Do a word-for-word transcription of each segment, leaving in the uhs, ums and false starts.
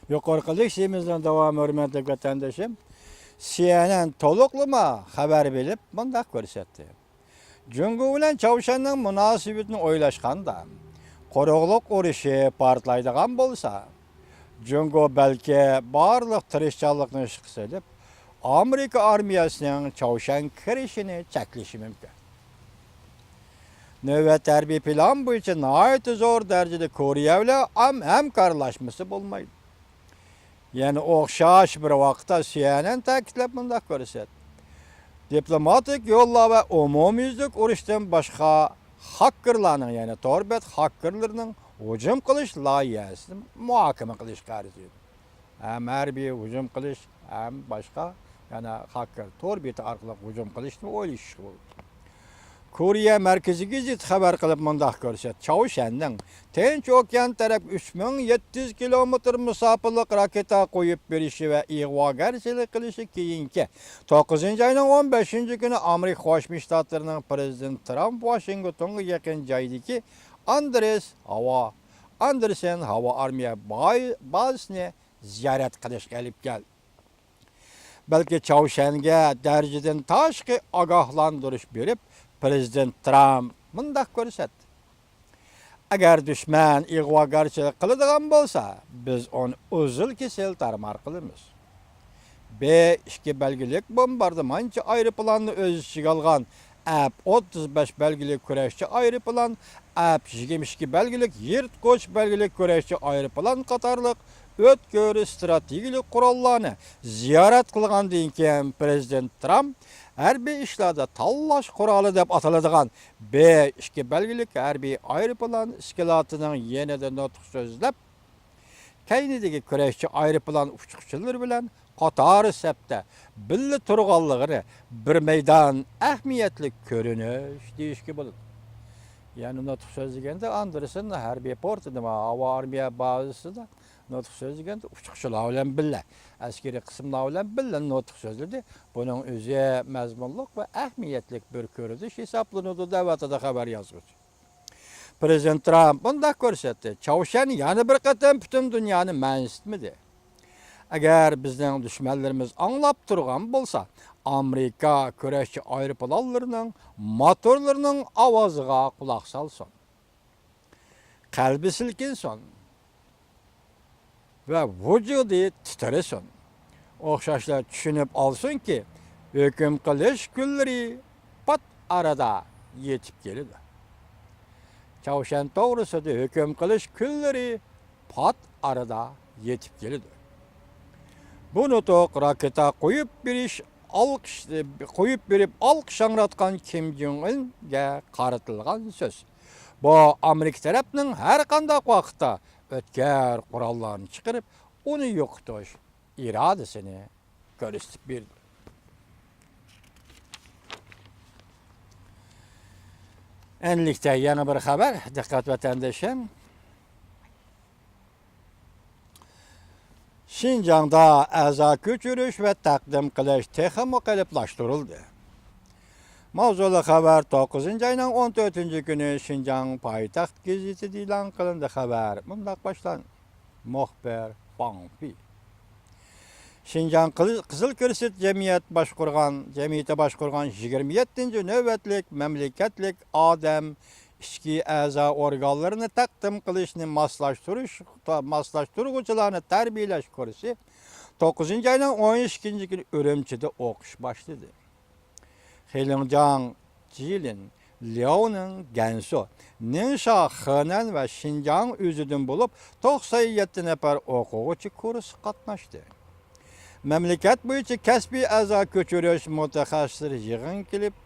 يۇقىرىقى لېكسىيىمىزنىڭ داۋامى، ھۆرمەتلىك ۋەتەندىشىم، سى ئېن ئېن تولۇقلىما خەۋەر بېرىپ مۇنداق كۆرسەتتى. جۇڭگو بىلەن چاۋشيەننىڭ مۇناسىۋىتىنى ئويلاشقاندا، قۇرۇقلۇق ئۇرۇشى پارتلايدىغان بولسا، جۇڭگو بەلكى بارلىق تىرىشچانلىقنى ئىشقا سېلىپ، ئامېرىكا ئارمىيەسىنىڭ چاۋشيەنگە كىرىشىنى چەكلىشى مۇمكىن. نۆۋەتتە ھەربىي پىلان بويىچە ناھايىتى زور دەرىجىدە كورېيە بىلەن ھەم-، ھەمكارلاشمىسا بولمايدۇ. يەنە ئوخشاش بىر ۋاقىتتا سى ئېن ئېن تەكىتلەپ مۇنداق كۆرسەتتى. دىپلوماتىك يوللار ۋە ئومۇميۈزلۈك ئۇرۇشتىن باشقا خاككېرلارنىڭ، يەنى تور بەت خاككېرلىرىنىڭ ھۇجۇم قىلىش لايىھەسىنى مۇھاكىمە قىلىشقا ئەرزىيدۇ. ھەم ھەربىي ھۇجۇم قىلىش، ھەم باشقا، يەنە خاككېر تور بېتى ئارقىلىق ھۇجۇم قىلىشنى ئويلىشىشقا بولىدۇ. كورېيە مەركىزىي گېزىتى خەۋەر قىلىپ مۇنداق كۆرسەتتى، چاۋشيەننىڭ تىنچ ئوكيان تەرەپ ئۈچ مىڭ يەتتە يۈز كىلومېتىر مۇساپىلىق راكېتا قويۇپ بېرىشى ۋە ئىغۋاگەرچىلىك قىلىشى كېيىنكى توققۇزىنچى ئاينىڭ ئون بەشىنچى كۈنى ئامېرىكا قوشما شتاتلىرىنىڭ پىرېزىدېنتى ترامپ ۋاشىنگتونغا يېقىن جايدىكى ئاندرېس ھاۋا، ئاندېرسېن ھاۋا ئارمىيە باي-، بازىسىنى زىيارەت قىلىشقا ئېلىپ كەلدى. بەلكى چاۋشيەنگە دەرىجىدىن تاشقى ئاگاھلاندۇرۇش بېرىپ، پىرېزىدېنت ترامپ مۇنداق كۆرسەتتى، ئەگەر دۈشمەن ئىغۋاگەرچىلىك قىلىدىغان بولسا، بىز ئۇنى ئۈزۈل-كېسىل تارمار قىلىمىز. بې ئىككى بەلگىلىك بومباردىمانچى ئايروپىلاننى ئۆز ئىچىگە ئالغان ئەپ ئوتتۇز بەش بەلگىلىك كۈرەشچى ئايروپىلان، ئەپ يىگىرمە ئىككى بەلگىلىك يىرتقۇچ بەلگىلىك كۈرەشچى ئايروپىلان قاتارلىق ئۆتكۈر ئىستراتېگىيەلىك قوراللارنى زىيارەت قىلغاندىن كېيىن، پىرېزىدېنت ترامپ ھەربىي ئىشلاردا تاللاش قورالى دەپ ئاتىلىدىغان بې ئىككى بەلگىلىك ھەربىي ئايروپىلان ئىسكىلاتىنىڭ يېنىدا نۇتۇق سۆزلەپ، كەينىدىكى كۈرەشچى ئايروپىلان ئۇچقۇچىلىرى بىلەن قاتار سەپتە بىللە تۇرغانلىقىنى بىر مەيدان ئەھمىيەتلىك كۆرۈنۈش دېيىشكە بولىدۇ. يەنى نۇتۇق سۆزلىگەندە، ئاندېرسېن ھەربىي پورتىدا، ھاۋا ئارمىيە بازىسىدا نۇتۇق سۆزلىگەندە، ئۇچقۇچىلار بىلەن بىللە، ئەسكىرىي قىسىملار بىلەن بىللە نۇتۇق سۆزلىدى. بۇنىڭ ئۆزى مەزمۇنلۇق ۋە ئەھمىيەتلىك بىر كۆرۈنۈش ھېسابلىنىدۇ، دەۋاتىدۇ خەۋەر يازغۇچى. پىرېزىدېنت ترامپ مۇنداق كۆرسەتتى، چاۋشيەن يەنە بىر قېتىم پۈتۈن دۇنيانى مەنسىتمىدى. ئەگەر بىزنىڭ دۈشمەنلىرىمىز ئاڭلاپ تۇرغان بولسا، ئامېرىكا كۈرەشچى ئايروپىلانلىرىنىڭ موتورلىرىنىڭ ئاۋازىغا قۇلاق سالسۇن، قەلبى سىلكىنسۇن ۋە ۋۇجۇدى تىترىسۇن. ئوخشاشلا چۈشىنىپ ئالسۇنكى، ھۆكۈم قىلىش كۈنلىرى پات ئارىدا يېتىپ كېلىدۇ. چاۋشيەن توغرىسىدا ھۆكۈم قىلىش كۈنلىرى پات ئارىدا يېتىپ كېلىدۇ. بۇ نۇتۇق راكېتا قويۇپ بېرىش ئالقىش، قويۇپ بېرىپ ئالقىش ياڭراتقان كىم جوڭ ئۇنگە قارىتىلغان سۆز. بۇ ئامېرىكا تەرەپنىڭ ھەر قانداق ۋاقىتتا ئۆتكەر قوراللارنى چىقىرىپ، ئۇنى يوقىتىش ئىرادىسىنى كۆرسىتىپ بېرىدۇ. ئەنلىكتە يەنە بىر خەۋەر، دىققەت ۋەتەندىشىم. شىنجاڭدا ئەزا كۆچۈرۈش ۋە تەقدىم قىلىش تېخىمۇ قېلىپلاشتۇرۇلدى. ماۋزۇلۇق خەۋەر توققۇزىنچى ئاينىڭ ئون تۆتىنچى كۈنى شىنجاڭ پايتەخت گېزىتىدە ئېلان قىلىندى. خەۋەر مۇنداق باشلاندى. مۇخبىر فاڭ فېي. شىنجاڭ قىل-، قىزىل كىرېست جەمئىيەت باشقۇرغان، جەمئىيىتى باشقۇرغان يىگىرمە يەتتىنچى نۆۋەتلىك مەملىكەتلىك ئادەم ئىچكى ئەزا ئورگانلىرىنى تەقدىم قىلىشنى ماسلاشتۇرۇش، ماسلاشتۇرغۇچىلارنى تەربىيەلەش كۇرسى توققۇزىنچى ئاينىڭ ئون ئىككىنچى كۈنى ئۈرۈمچىدە ئوقۇش باشلىدى. خېلىڭجياڭ، جىلىن، لياۋنىڭ، گەنسۇ، نىڭشا، خېنەن ۋە شىنجاڭ ئۆزىدىن بولۇپ توقسان يەتتە نەپەر ئوقۇغۇچى كۇرسقا قاتناشتى. مەملىكەت بويىچە كەسپىي ئەزا كۆچۈرۈش مۇتەخەسسىسلىرى يىغىنغا كېلىپ،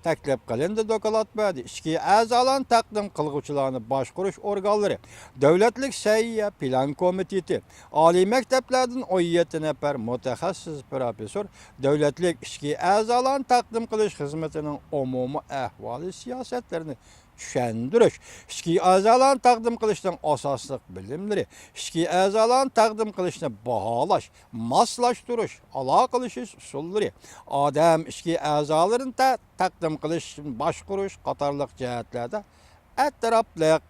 تەكلىپ قىلىندى، دوكلات بەردى. ئىچكى ئەزالارنى تەقدىم قىلغۇچىلارنى باشقۇرۇش ئورگانلىرى، دۆلەتلىك سەھىيە پىلان كومىتېتى، ئالىي مەكتەپلەردىن ئون يەتتە نەپەر مۇتەخەسسىس پىروفېسسور دۆلەتلىك ئىچكى ئەزالارنى تەقدىم قىلىش خىزمىتىنىڭ ئومۇمىي ئەھۋالى سىياسەتلىرىنى چۈشەندۈرۈش، ئىچكى ئەزالارنى تەقدىم قىلىشنىڭ ئاساسلىق بىلىملىرى، ئىچكى ئەزالارنى تەقدىم قىلىشنى باھالاش، ماسلاشتۇرۇش، ئالاقىلىشىش ئۇسۇللىرى، ئادەم ئىچكى ئەزالىرىنى تە-، تەقدىم قىلىش، باشقۇرۇش قاتارلىق جەھەتلەردە ئەتراپلىق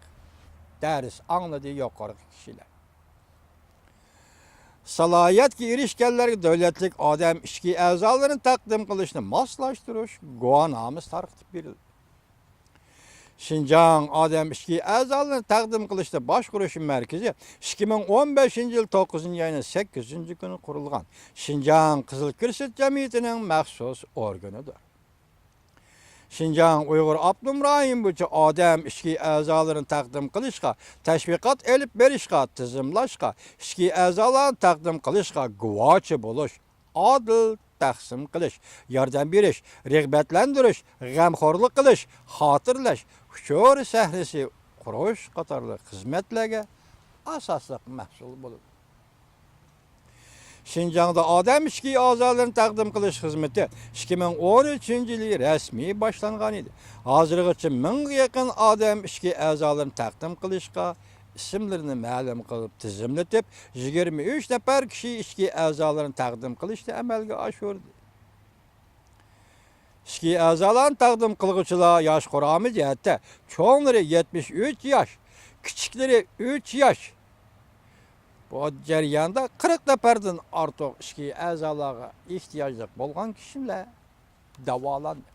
دەرس ئاڭلىدى يۇقىرىقى كىشىلەر. سالاھىيەتكە ئېرىشكەنلەرگە دۆلەتلىك ئادەم ئىچكى ئەزالىرىنى تەقدىم قىلىشنى ماسلاشتۇرۇش گۇۋاھنامىسى تارقىتىپ بېرىلدى. شىنجاڭ ئادەم ئىچكى ئەزالىرىنى تەقدىم قىلىشنى باشقۇرۇش مەركىزى ئىككى مىڭ ئون بەشىنچى يىل توققۇزىنچى ئاينىڭ سەككىزىنچى كۈنى قۇرۇلغان شىنجاڭ قىزىل كىرېست جەمئىيىتىنىڭ مەخسۇس ئورگىنىدۇر. شىنجاڭ ئۇيغۇر ئاپتونوم رايونى بويىچە ئادەم ئىچكى ئەزالىرىنى تەقدىم قىلىشقا، تەشۋىقات ئېلىپ بېرىشقا، تىزىملاشقا، ئىچكى ئەزالارنى تەقدىم قىلىشقا گۇۋاچى بولۇش، ئادىل تەقسىم قىلىش، ياردەم بېرىش، رىغبەتلەندۈرۈش، غەمخورلۇق قىلىش، خاتىرىلەش، ئۇچۇر سەھنىسى قۇرۇش قاتارلىق خىزمەتلەرگە ئاساسلىق مەسئۇل بولىدۇ. شىنجاڭدا ئادەم ئىچكى ئەزالىرىنى تەقدىم قىلىش خىزمىتى ئىككى مىڭ ئون ئۈچىنچى يىلى رەسمىي باشلانغان ئىدى. ھازىرغىچە مىڭغا يېقىن ئادەم ئىچكى ئەزالىرىنى تەقدىم قىلىشقا ئىسىملىرىنى مەلۇم قىلىپ تىزىملىتىپ، يىگىرمە ئۈچ نەپەر كىشى ئىچكى ئەزالىرىنى تەقدىم قىلىشنى ئەمەلگە ئاشۇردى. ئىچكى ئەزالارنى تەقدىم قىلغۇچىلار ياش قۇرامى جەھەتتە چوڭلىرى يەتمىش ئۈچ ياش، كىچىكلىرى ئۈچ ياش. بۇ جەرياندا قىرىق نەپەردىن ئارتۇق ئىچكى ئەزالارغا ئېھتىياجلىق بولغان كىشىلەر داۋالاندى.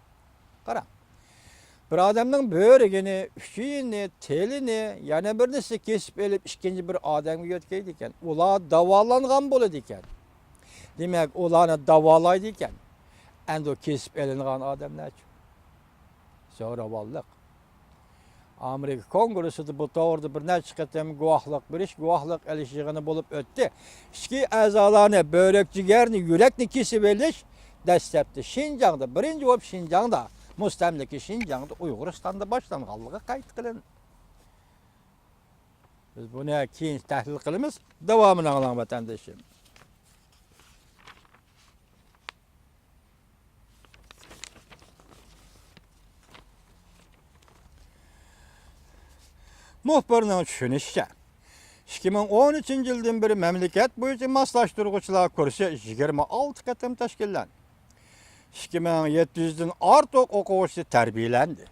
قاراڭ، بىر ئادەمنىڭ بۆرىكىنى، ئۈچىيىنى، تىلىنى، يەنە بىرنىسى كېسىپ ئېلىپ ئىككىنچى بىر ئادەمگە يۆتكەيدىكەن. ئۇلار داۋالانغان بولىدىكەن. دېمەك، ئۇلارنى داۋالايدىكەن. ئەمدى كېسىپ ئېلىنغان ئادەملەرچۇ؟ زوراۋانلىق. ئامېرىكا كونگرېسسىدا بۇ توغرىدا بىر نەچچە قېتىم گۇۋاھلىق بېرىش، گۇۋاھلىق ئېلىش يىغىنى بولۇپ ئۆتتى. ئىچكى ئەزالارنى، بۆرەك، جىگەرنى، يۈرەكنى كېسىۋېلىش دەسلەپتە شىنجاڭدا، بىرىنچى بولۇپ شىنجاڭدا، مۇستەملىكە شىنجاڭدا، ئۇيغۇرىستاندا باشلانغانلىقى قەيت قىلىندى. بىز بۇنى كېيىن تەھلىل قىلىمىز. داۋامىنى ئاڭلاڭ، ۋەتەندىشىم. مۇخبىرنىڭ چۈشىنىشىچە، ئىككى مىڭ ئون ئۈچىنچى يىلدىن بېرى مەملىكەت بويىچە ماسلاشتۇرغۇچىلار كۇرسى يىگىرمە ئالتە قېتىم تەشكىللەندى. ئىككى مىڭ يەتتە يۈزدىن ئارتۇق ئوقۇغۇچى تەربىيەلەندى.